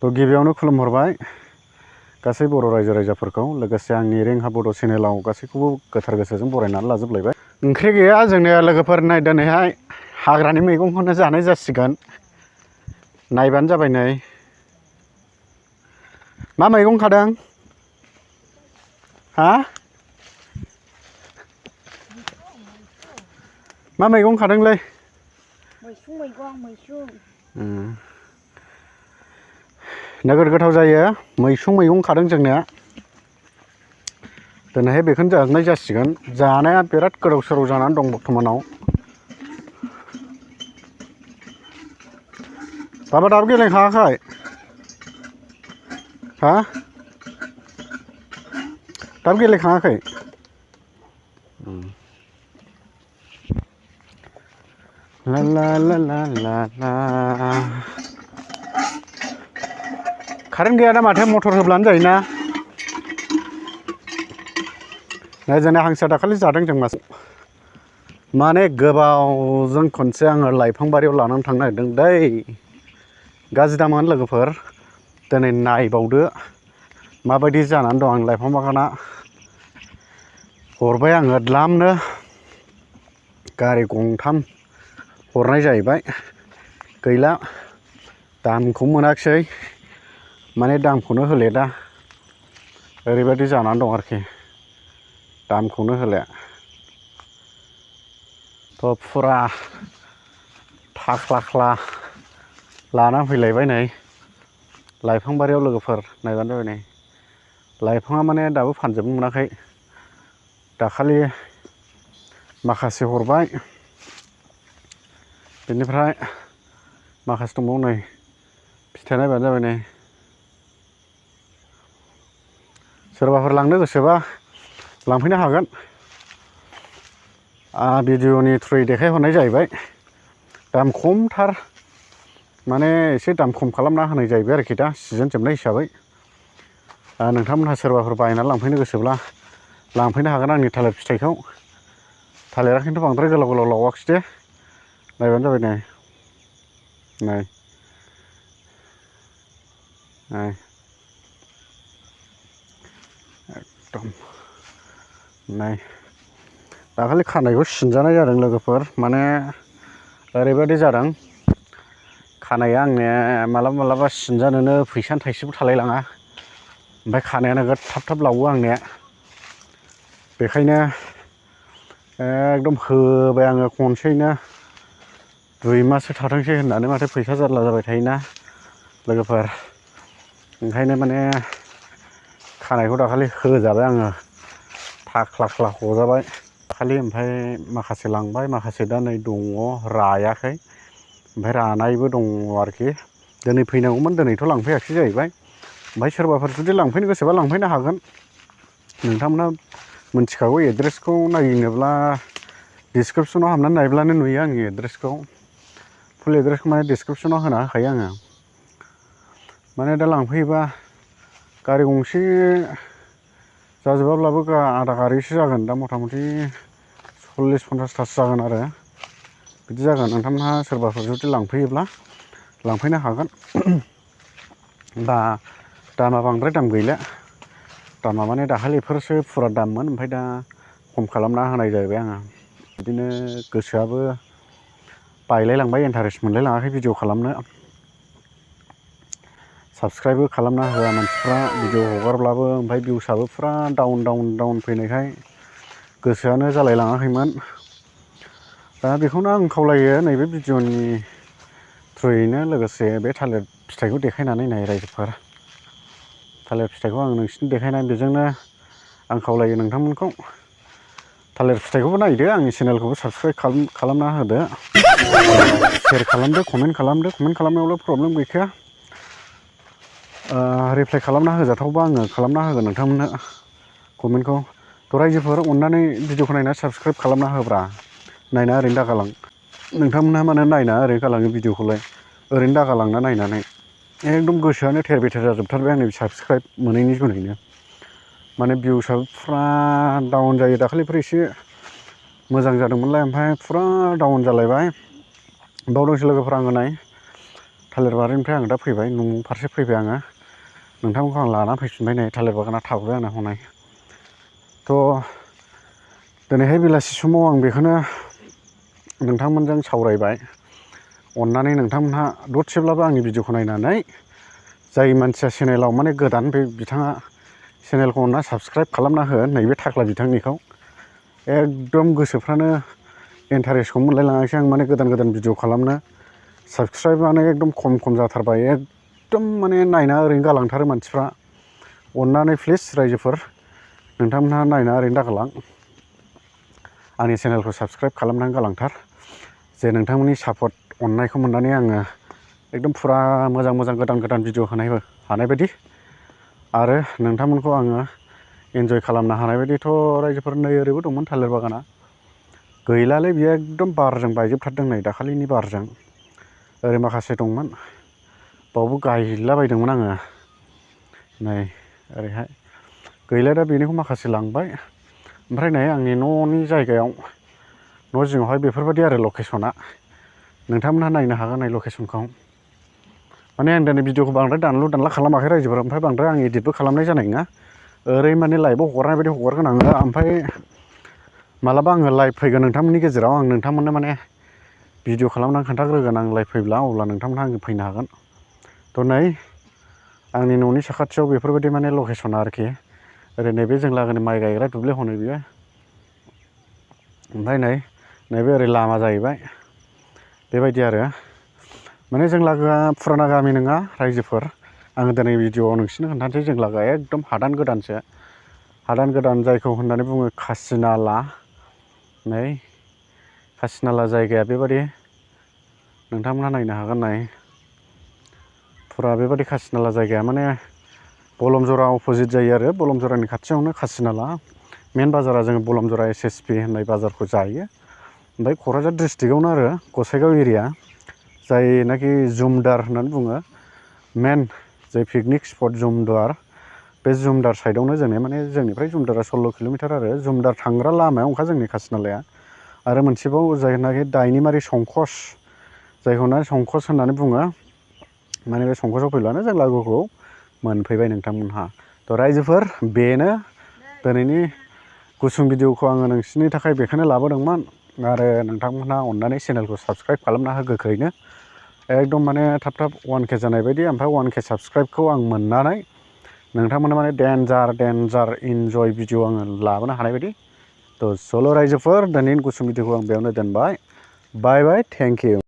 तो गिबियावनो खुलुमहरबाय गासै बर' रायजो राजाफोरखौ लोगोसे आंनि रेंहा बड' चेनेलाव गासैखौबो गोथार गोसोजों बरायनानै लाजोबलायबाय। ओंख्रि गैया जोंनिया लोगोफोर नाय दिनैहाय हाग्रानि मैगंखौनो जानाय जासिगोन। नायबानो जाबाय नै मा मैगं खादों? हा? मा मैगं खादोंलै? मैसुं मैगं मैसुं। नोगोर गोथाव जायो मैसुं मैगं खादों जोंनिया। दिनैहाय बेखौनो जानाय जासिगोन। जानाया बिराद गोदाव सोराव जानानै दं बर्थमानाव। बाबा दाबो गेलेखाङाखै? हा? दाबो गेलेखाङाखै? ला ला ला ला ला ला। कारेन्ट गैया दा माथो मटर होब्लानो जायोना। जोंना हांसोआ दाखालि जादों जों मासे। माने गोबावजों खनसे आङो लाइफां बारियाव लानानै थांनो नागिरदों दै। गाज्रि दामोन लोगोफोर दिनै नायबावदो माबायदि जानानै दं आं लाइफां बागाना। हरबाय आङो द्लामनो गारि गंथाम हरनाय जाहैबाय। गैला दामखौ मोनाखिसै माने दामखौनो होले दा। ओरैबायदि जानानै दं आरोखि दामखौनो होले। थ' फुरा थाख्ला लाना फैलायबाय नै लाइफां बारियाव लोगोफोर नायबानो जाबाय नै। लाइफाङा माने दाबो फानजोबनो मोनाखै। दाखालि माखासे हरबाय। बेनिफ्राय माखासे दंबावो नै फिथाइ नायबानो जाबाय नै। सोरबाफोर लांनो गोसोबा लांफैनो हागोन। भिडिअनि थ्रुयै देखायहरनाय जाहैबाय। दाम खमथार माने एसे दाम खम खालामना होनाय जाहैबाय आरोखि दा सिजोन जोबनाय हिसाबै। नोंथांमोनहा सोरबाफोर बायनानै लांफैनो गोसोब्ला लांफैनो हागोन आंनि थालिर फिथाइखौ। थालिरा खिन्थु बांद्राय गोलाव गोलाव लावाखिसै दे। नायबानो जाबाय नै नै नै। एकदम नै दाखालि खानायखौ सिनजानाय जादों लोगोफोर माने ओरैबायदि जादों खानाया आंनिया मालाबा मालाबा सिनजानोनो फैसानो थाइसेबो थालायलाङा। ओमफ्राय खानाया नोगोद थाब थाब लावो आंनिया। बेखायनो एकदम होबाय आङो खनसेयैनो 2 माससो थाथोंसै होननानै माथो फैसा जारला जाबाय थायोना लोगोफोर। ओंखायनो माने खानायखौ दाखालि होजाबाय आङो थाख्ला हजाबाय दाखालि। ओमफ्राय माखासे लांबाय माखासे दा नै दङ रायाखै। ओमफ्राय रानायबो दङ आरोखि दिनै फैनांगौमोन दिनैथ' लांफैयाखिसै जाहैबाय। ओमफ्राय सोरबाफोर जुदि लांफैनो गोसोबा लांफैनो हागोन। नोंथांमोना मोनथिखागौ एड्रेसखौ नायनोब्ला डिसक्रिपसनाव हाबनानै नायब्लानो नुयो आंनि एड्रेसखौ। फुल एड्रेसखौ माने डिसक्रिपसनाव होना होखायो आङो। माने दा लांफैयोबा गारि गंसे जाजोबाब्लाबो आधा गारिसो जागोन दा मथा मथि 40-50थासो जागोन आरो बिदि जागोन। नोंथांमोनहा सोरबाफोर जुदि लांफैयोब्ला लांफैनो हागोन। दा दामा बांद्राय दाम गैला। दामा माने दाखालिफोरसो फुरा दाममोन ओमफ्राय दा खम खालामना होनाय जाहैबाय आङो। बिदिनो गोसोआबो बायलायलांबाय इन्टारेस्ट मोनलाय लाङाखै भिडिअ खालामनो। साबसक्राइबबो खालामना होआ मानसिफ्रा भिडिअ हगारब्लाबो। ओमफ्राय भिउसआबो फुरा डाउन फैनायखाय गोसोआनो जालाय लाङाखैमोन। दा बेखौनो आं खावलायो नैबे भिडिअनि थ्रुयैनो लोगोसे बे थालिर फिथाइखौ देखायनानै नाय रायजोफोर। थालिर फिथाइखौ आं नोंसिनो देखायनानै बेजोंनो आं खावलायो नोंथांमोनखौ थालिर फिथाइखौबो नायदो आंनि चेनेलखौबो साबसक्राइब खालामना होदो। सेयार खालामदो कमेन्ट खालामदो। कमेन्ट खालामनायावल' प्रब्लेम गैखाया। रिप्लाइ खालामना होजाथावबा आङो खालामना होगोन नोंथांमोननो कमेन्टखौ। थ' रायजोफोर अननानै भिडिअखौ नायना साबसक्राइब खालामना होब्रा। नायना ओरैनो दागालां। नोंथांमोनहा मानो नायना ओरैनो गालाङो भिडिअखौलाय ओरैनो दागालांना नायनानै। एकदम गोसोआनो थेर बेथेर जाजोबथारबाय आंनि साबसक्राइब मोनैनि जुनैनो। माने भिउसआबो फुरा डाउन जायो। दाखालिफोर एसे मोजां जादोंमोनलाय ओमफ्राय फुरा डाउन जालायबाय। बावदोंसो लोगोफोर आङो नाय थालिर बारिनिफ्राय आं दा फैबाय न' फारसे फैबाय आङो नोंथांमोनखौ आं लाना फैफिनबाय नै थालिर बागाना थाबोबाय आंना हनै थ' दिनैहाय बेलासि समाव आं बेखौनो नोंथांमोनजों सावरायबाय अननानै नोंथांमोनहा दसेब्लाबो आंनि भिडिअखौ नायनानै जाय मानसिया चेनेलाव माने गोदान बे बिथाङा चेनेलखौ अनना साबस्क्राइब खालामना हो नैबे थाख्ला बिथांनिखौ एकदम गोसोफ्रानो इन्टारेस्टखौ मोनलायलाङासै आं माने गोदान गोदान भिडिअ खालामनो साबस्क्राइबानो एकदम खम जाथारबाय एकदम माने नायना ओरैनो गालांथारो मानसिफ्रा अननानै प्लिज रायजोफोर नोंथांमोनहा नायना ओरैनो दागालां आंनि चेनेलखौ साबस्क्राइब खालामनानै गालांथार जे नोंथांमोननि सापर्ट अननायखौ मोननानै आङो एकदम फुरा मोजां गोदान भिडिअ होनाय हानाय बायदि आरो नोंथांमोनखौ आङो इन्जय खालामनो हानाय बायदिथ' रायजोफोर नै ओरैबो दंमोन थालिर बागाना गैलालै बियो एकदम बारजों बायजोबथारदों नै दाखालिनि बारजों ओरै माखासे दंमोन बावबो गायलाबायदोंमोन आङो नै ओरैहाय गैला दा बेनिखौ माखासे लांबाय ओमफ्राय नै आंनि न'नि जायगायाव न' जिङावहाय बेफोरबायदि आरो लकेसना नोंथांमोनहा नायनो हागोन नै लकेसनखौ माने आं दिनै भिडिअखौ बांद्राय दानलु खालामाखै रायजोफोर ओमफ्राय बांद्राय आं एडिटबो खालामनाय जानाय नङा ओरै माने लाइभआव हगारनाय बायदि हगारगोन आङो ओमफ्राय मालाबा आङो लाइभ फैगोन नोंथांमोननि गेजेराव आं नोंथांमोननो माने भिडिअ खालामनानै खोन्थाग्रोगोन आं लाइभ फैब्ला अब्ला नोंथांमोनहा आङो फैनो हागोन थ' नै आंनि न'नि साखाथियाव बेफोरबायदि माने लकेसना आरोखि ओरै नैबे जों लागोनि माइ गायग्रा दुब्लि हनै बियो ओमफ्राय नैबे ओरै लामा जाहैबाय बेबायदि आरो माने जों लागोआ फुराना गामि नङा रायजोफोर आङो दिनै भिडिअआव नोंसिनो खोन्थानोसै जों लागोआ एकदम हादान गोदानसो हादान गोदान जायखौ होननानै बुङो खासिनाला नै खासिनाला जायगाया बेबादि नोंथांमोनहा नायनो हागोन नाय फुरा बेबादि खासिनाला जायगाया माने बलमजरा अपोजिट जायो आरो बलमजरानि खाथियावनो खासिनाला मेन बाजारा जोङो बलमजरा SSP होननाय बाजारखौ जायो ओमफ्राय क'क्राझार डिस्ट्रिक्टआवनो आरो गसाइगाव एरिया जायनाखि जुमदार होननानै बुङो मेन जाय पिकनिक स्पट जुमदार बे जुमदार साइडआवनो जोंनि माने जोंनिफ्राय जुमदारा 16 किल'मिटार आरो जुमदार थांग्रा लामायाव ओंखा जोंनि खासिनालाया आरो मोनसेबाव जायनाखि दाइनिमारि संकस जायखौना संकस होननानै बुङो माने बे संकसआव फैब्लानो जों लागोखौ मोनफैबाय नोंथांमोनहा थ' रायजोफोर बेनो दिनैनि गुसुं भिडिअखौ आङो नोंसिनि थाखाय बेखौनो लाबोदोंमोन आरो नोंथांमोनहा अननानै चेनेलखौ साबस्क्राइब खालामना हो गोख्रैनो एकदम माने थाब 1K जानाय बायदि ओमफ्राय 1K साबस्क्राइबखौ आं मोननानै नोंथांमोना माने डेन्जार इन्जय भिडिअ आङो लाबोनो हानाय बायदि थ' सल' रायजोफोर दिनैनि गुसुं भिडिअखौ आं बेयावनो दोनबाय बाय थेंक इउ